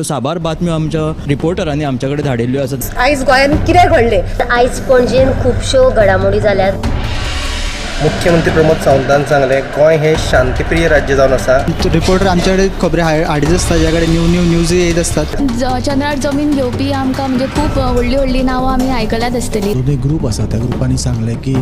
साबार बातम्यो आमच्या रिपोर्टरांनी आमच्या कडेन धाडिल्ल्यो आसात. आयज गोंयांत कितें घडलें? आयज पणजेन खुबश्यो घडामोडी जाल्यात. मुख्यमंत्री प्रमोद सावंतान सांगलें, गोंय हें शांतीप्रिय राज्य जावन आसा. रिपोर्टर आमच्याकडे खबरी हाडीत आसता, ज्या कडेन न्यू न्यू न्यूज येत आसतात. चंद्रार जमीन घेवपी आमकां म्हणजे खूब व्हडली व्हडली नांवां आमी आयकल्यात आसतली. दोनूय ग्रूप आसा, त्या ग्रुपांनी सांगलें की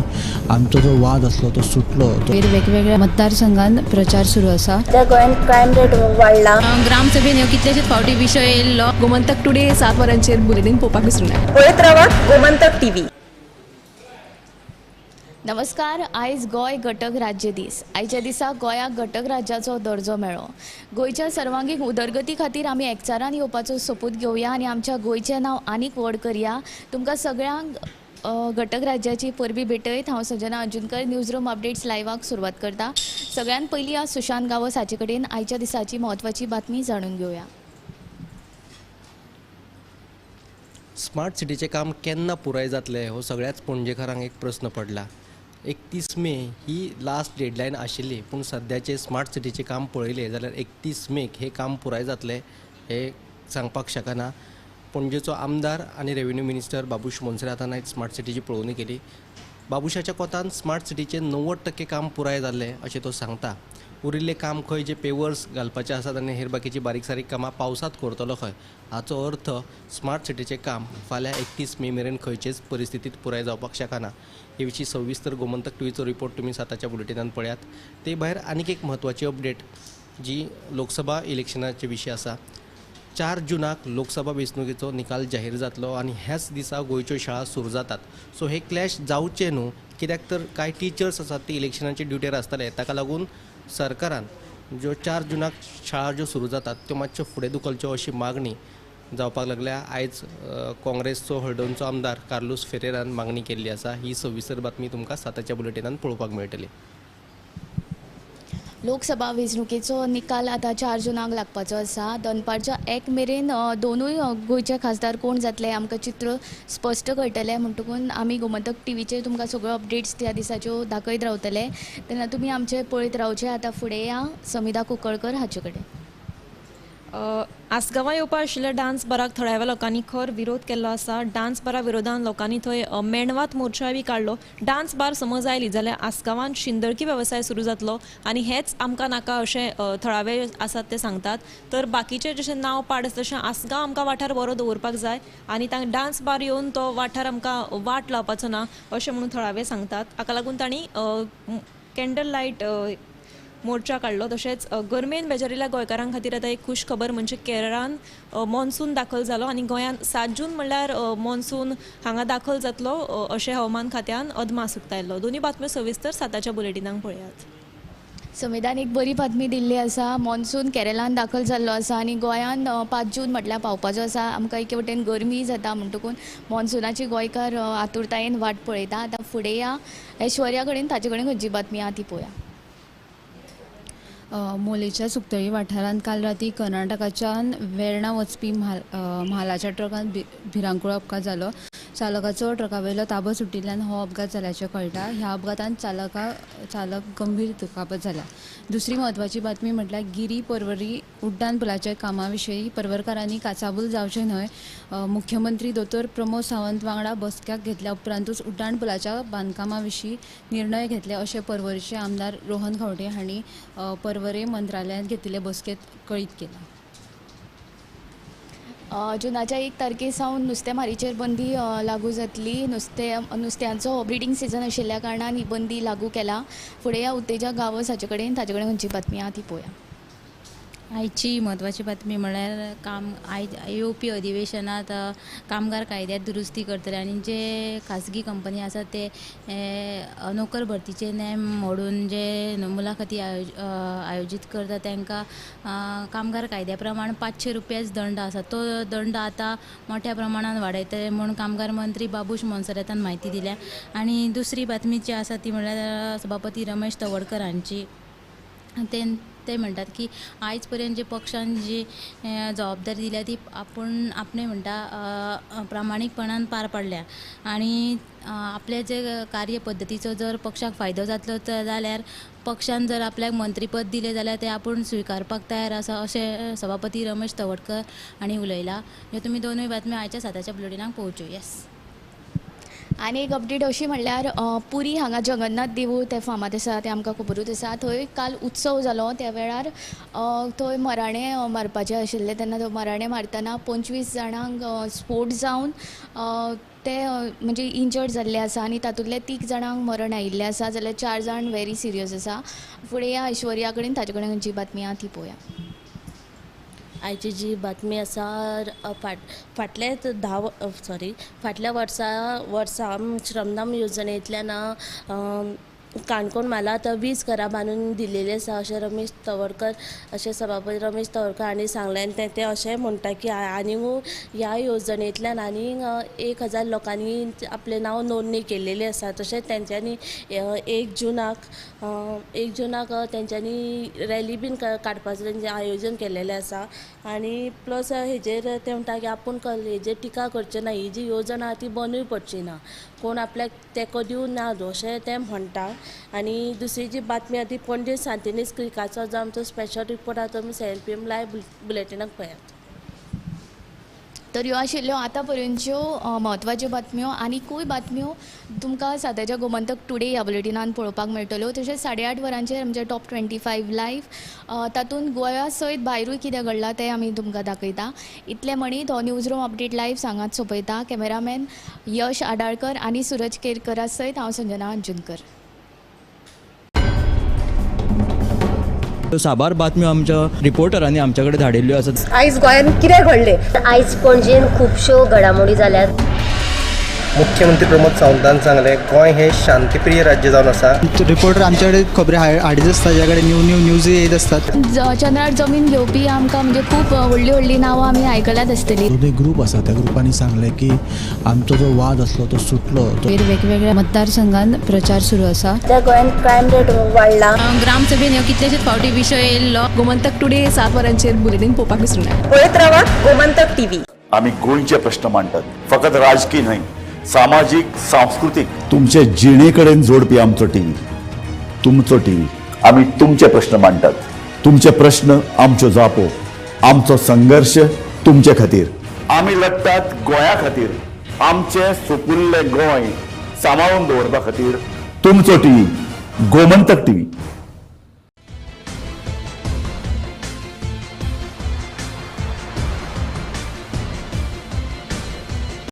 आमचो जो वाद आसलो तो सुटलो. वेगवेगळ्या मतदारसंघात प्रचार सुरू आसा. त्या गोंयांत क्रायम रेट वाडला. ग्रामसभेन ह्यो कितलेशेच फावटी विशय येयल्लो. गोमंतक टुडे 7 वरांचेर बुलेटीन पळोवपाक विसरूं नाका. पळयत रावा गोमंतक टीव्ही. नमस्कार. आयज गोंय घटक राज्य दीस. आयच्या दिसा गोंयाक घटक राज्याचो दर्जो मेळ्ळो. गोंयच्या सर्वांगीक उदरगती खातीर आमी एकचारान येवपाचो सोपूत घेवया आनी आमच्या गोंयचें नांव आनीक व्हड करया. तुमकां सगळ्यांक घटक राज्याची परबी भेटयत हांव संजना अंजुनकर न्यूज रूम अपडेट्स लायव्हाक सुरवात करता. सगळ्यांत पयलीं आज सुशांत गांवस हाचे कडेन आयच्या दिसाची म्हत्वाची बातमी जाणून घेवया. स्मार्ट सिटीचें काम केन्ना पुराय जातलें हो सगळ्याच पणजेकारांक एक प्रस्न पडला. 31 मे ही लास्ट डेडलायन आशिल्ली, पूण सद्याचें स्मार्ट सिटीचें काम पळयलें जाल्यार 31 मेक हें काम पुराय जातलें हें सांगपाक शकना. पणजेचो आमदार आनी रेव्हेन्यू मिनिस्टर बाबूश मोन्सेरातान आयज स्मार्ट सिटीची पळोवणी केली. बाबूशाच्या कोतान स्मार्ट सिटीचें 90% काम पुराय जाल्लें अशें तो सांगता. उरिल्लें काम खंय जे पेवर्स घालपाचे आसात आनी हेर बाकीची बारीक सारीक कामां पावसांत करतलो खंय. हाचो अर्थ स्मार्ट सिटीचें काम फाल्यां 31 मे मेरेन खंयचेच परिस्थितींत पुराय जावपाक शकना. हे विशीं सविस्तर गोमंतक टीव्हीचो रिपोर्ट तुमी 7च्या बुलेटिनान पळयात. ते भायर आनीक एक म्हत्वाची अपडेट जी लोकसभा इलेक्शनाचे विशीं आसा. 4 जुनाक लोकसभा वेंचणुकेचो निकाल जाहीर जातलो आनी ह्याच दिसा गोंयच्यो शाळा सुरू जातात. सो हे क्लॅश जावचे न्हू, कित्याक तर कांय टिचर्स आसात ती इलेक्शनाचे ड्युटेर आसतले. ताका लागून सरकारान ज्यो 4 जुनाक शाळा ज्यो सुरू जातात त्यो मातश्यो फुडें धुकलच्यो अशी मागणी जावपाक लागल्या. आयज काँग्रेसचो हळदोणचो आमदार कार्लूस फेरेरान मागणी केल्ली आसा. ही सविस्तर बातमी तुमकां 7च्या बुलेटिनान पळोवपाक मेळटली. लोकसभा वेंचणुकेचो निकाल आतां 4 जुनाक लागपाचो आसा. दनपारच्या 1 मेरेन दोनूय गोंयचे खासदार कोण जातले आमकां चित्र स्पश्ट कळटलें. म्हणटकून आमी गोमंतक टीव्हीचेर तुमकां सगळ्यो अपडेट्स त्या दिसाच्यो दाखयत रावतले. तेन्ना तुमी आमचे पळयत रावचे. आतां फुडें या समिधा कुंकळकर हाचे कडेन. आसगांवां येवपा आशिल्ल्या डान्स बाराक थळाव्या लोकांनी खर विरोध केल्लो आसा. डान्स बारा विरोधान लोकांनी थंय मेणवात मोर्चाय बी काडलो. डान्स बार समज आयली जाल्यार आसगांवांत शिंदळकी वेवसाय सुरू जातलो आनी हेंच आमकां नाका अशें थळावे आसात ते सांगतात. तर बाकीचे जशें नांव पाड आसा तशें आसगांव आमकां वाठार बरो दवरपाक जाय आनी डान्स बार येवन तो वाठार आमकां वाट लावपाचो ना अशें म्हणून थळावे सांगतात. हाका लागून तांणी कॅन्डल लायट मोर्चा काडलो. तशेंच गरमेन बेजारिल्ल्या गोंयकारां खातीर आतां एक खूश खबर म्हणजे केरळान मॉन्सून दाखल जालो आनी गोंयांत 7 जून म्हणल्यार मॉन्सून हांगा दाखल जातलो अशें हवामान खात्यान अदमास उक्तायल्लो. दोनूय बातम्यो सविस्तर 7च्या बुलेटिनाक पळयात. संविधान एक बरी बातमी दिल्ली आसा. मॉन्सून केरळान दाखल जाल्लो आसा आनी गोंयांत 5 जून म्हटल्यार पावपाचो आसा. आमकां एके वटेन गरमी जाता म्हणटकून मॉन्सुनाची गोंयकार आतुरतायेन वाट पळयता. आतां फुडें या ऐश्वर्या कडेन, ताचे कडेन खंयची बातमी आहा ती पळोवया. मोलेच्या सुकतळी वाठारांत काल राती कर्नाटकाच्यान वेर्णा वचपी म्हालाच्या ट्रकान भिरांकूळ अपघात जालो. चालकाचो ट्रकावयलो ताबो सुटिल्ल्यान हो अपघात जाल्याचें कळटा. ह्या अपघातान चालक गंभीर दुखापत जाला. दुसरी म्हत्वाची बातमी म्हटल्यार गिरी पर्वरी उड्डाण पुलाच्या कामा विशीं पर्वरकारांनी काचाबूल जावचें न्हय. मुख्यमंत्री दोतोर प्रमोद सावंत वांगडा बसक्याक घेतल्या उपरांतूच उड्डाण पुलाच्या बांदकामा विशीं निर्णय घेतले अशें पर्वरीचे आमदार रोहन खंवटे हांणी पर्वरे मंत्रालयांत घेतिल्ले बसकेंत कळीत केलां. जुनाच्या 1 तारखे सावन नुस्तेमारीचेर बंदी लागू जातली. नुस्त्यांचो ब्रिडींग सिजन आशिल्ल्या कारणान ही बंदी लागू केला. फुडें ह्या उत्तेजक गांवस हाचे कडेन, ताचे कडेन खंयची बातमी आहा ती पळोवया. आयची म्हत्वाची बातमी म्हळ्यार आयज येवपी अधिवेशनांत कामगार कायद्यात दुरुस्ती करतले आनी जे खाजगी कंपनी आसा ते नोकर भरतीचे नेम मोडून जे मुलाखती आयोजीत करता तांकां कामगार कायद्या प्रमाण 500 रुपयाच दंड आसा. तो दंड आतां मोठ्या प्रमाणान वाडयतले म्हूण कामगार मंत्री बाबूश मोन्सेरातान म्हायती दिल्या. आनी दुसरी बातमी जी आसा ती म्हळ्यार सभापती रमेश तवडकर हांची. ते म्हणटात की आयज पर्यंत जे पक्षान जी जबाबदारी दिल्या ती आपूण आपणे म्हणटा प्रामाणीकपणान पार पाडल्या आनी आपले जे कार्यपद्दतीचो जर पक्षाक फायदो जातलो जाल्यार पक्षान जर आपल्याक मंत्रीपद दिलें जाल्यार तें आपूण स्विकारपाक तयार आसा अशें सभापती रमेश तवडकर हांणी उलयलां. ह्यो तुमी दोनूय बातम्यो आयच्या साताच्या बुलेटिनाक पळोवच्यो. येस. आनी एक अपडेट अशी म्हणल्यार पुरी हांगा जगन्नाथ देवूळ तें फामाद आसा, तें आमकां खबरूच आसा. थंय काल उत्सव जालो त्या वेळार थंय मराणे मारपाचे आशिल्ले तेन्ना थंय मराणे मारतना 25 जाणांक स्फोट जावन ते म्हणजे इंजर्ड जाल्ले आसा आनी तातूंतले 3 जाणांक मरण आयिल्लें आसा, जाल्यार 4 जाण व्हेरी सिरियस आसा. फुडें या ऐश्वर्या कडेन, ताचे कडेन खंयची बातमी आहा ती पळोवया. आयची जी बातमी आसा फाटले फाटल्या वर्सा श्रमदान येवजणेंतल्यान काणकोण म्हालांत 20 घरां बांदून दिलेली आसा अशें रमेश तवडकर अशें सभापती रमेश तवडकर हांणी सांगलें. आनी ते अशेंय म्हणटा की आनीक ह्या येवजणेंतल्यान आनीक 1000 लोकांनी आपलें नांव नोंदणी केल्लेली आसा. तशेंच तेंच्यांनी 1 जुनाक तेंच्यांनी रॅली बीन काडपाचें तेंचें आयोजन केल्लेलें आसा. आनी प्लस हेजेर ते म्हणटा की आपूण हेजेर टिका करचें ना, ही जी येवजण आहा ती बंदूय पडची ना, कोण आपल्याक तेंको दिवं ना अशें ते म्हणटा. आनी दुसरी जी बातमी आहा ती पणजे सांतिनेज क्रिकाचो जो आमचो स्पेशल रिपोर्ट आहा तो आमी 7 PM live बुलेटिनाक पळयात. तर ह्यो आशिल्ल्यो आतां पर्यंतच्यो म्हत्वाच्यो बातम्यो. आनीकूय बातम्यो तुमकां साताच्या गोमंतक टुडे ह्या बुलेटिनान पळोवपाक मेळटल्यो. तशेंच 8:30 वरांचेर आमचे टॉप 25 लायव्ह तातूंत गोंया सयत भायरूय कितें घडलां तें आमी तुमकां दाखयता. इतलें म्हणीत हो न्यूज रूम अपडेट लायव्ह सांगात सोंपयता. कॅमेरामॅन यश आडाळकर आनी सुरज केरकरा सयत हांव संजना अंजुनकर. साबार बातम्यो आमच्या रिपोर्टरांनी आमच्या कडेन धाडिल्ल्यो आसात. आयज गोंयांत कितें घडलें? आयज पणजेन खुबश्यो घडामोडी जाल्यात. मुख्यमंत्री प्रमोद सावंतान सांगलें गोंय हें शांतीप्रिय राज्य जावन आसा. रिपोर्टर आमच्या कडेन खबरी हाडीत आसता, ज्या कडेन न्यू न्यू न्यूज येत आसतात. चंद्रार जमीन घेवपी आमकां म्हणजे खूब व्हडली व्हडली नांवां आमी आयकल्यात आसतली. दोनूय ग्रूप आसा त्या ग्रुपांनी सांगलें की आमचो जो वाद आसलो तो सुटलो. वेगवेगळ्या मतदारसंघात प्रचार सुरू आसा. त्या गोंयांत क्रायम रेट वाडला. ग्रामसभेन ह्यो कितलेशेच फावटी विशय येयल्लो. गोमंतक टुडे 7 वरांचेर बुलेटीन पळोवपाक विसरूं नाका. पळयत रावा गोमंतक टीव्ही. आमी गोंयचे प्रश्न मांडटात, फकत राजकीय न्हय, सामाजीक, सांस्कृतीक, तुमचे जिणे कडेन जोडपी आमचो टीव्ही, तुमचो टीव्ही. आमी तुमचे प्रश्न मांडटात, तुमचे प्रश्न आमच्यो जापो, आमचो संघर्श तुमचे खातीर. आमी लढटात गोंया खातीर, आमचें सुपुल्लें गोंय सांबाळून दवरपा खातीर. तुमचो टीव्ही, गोमंतक टीव्ही.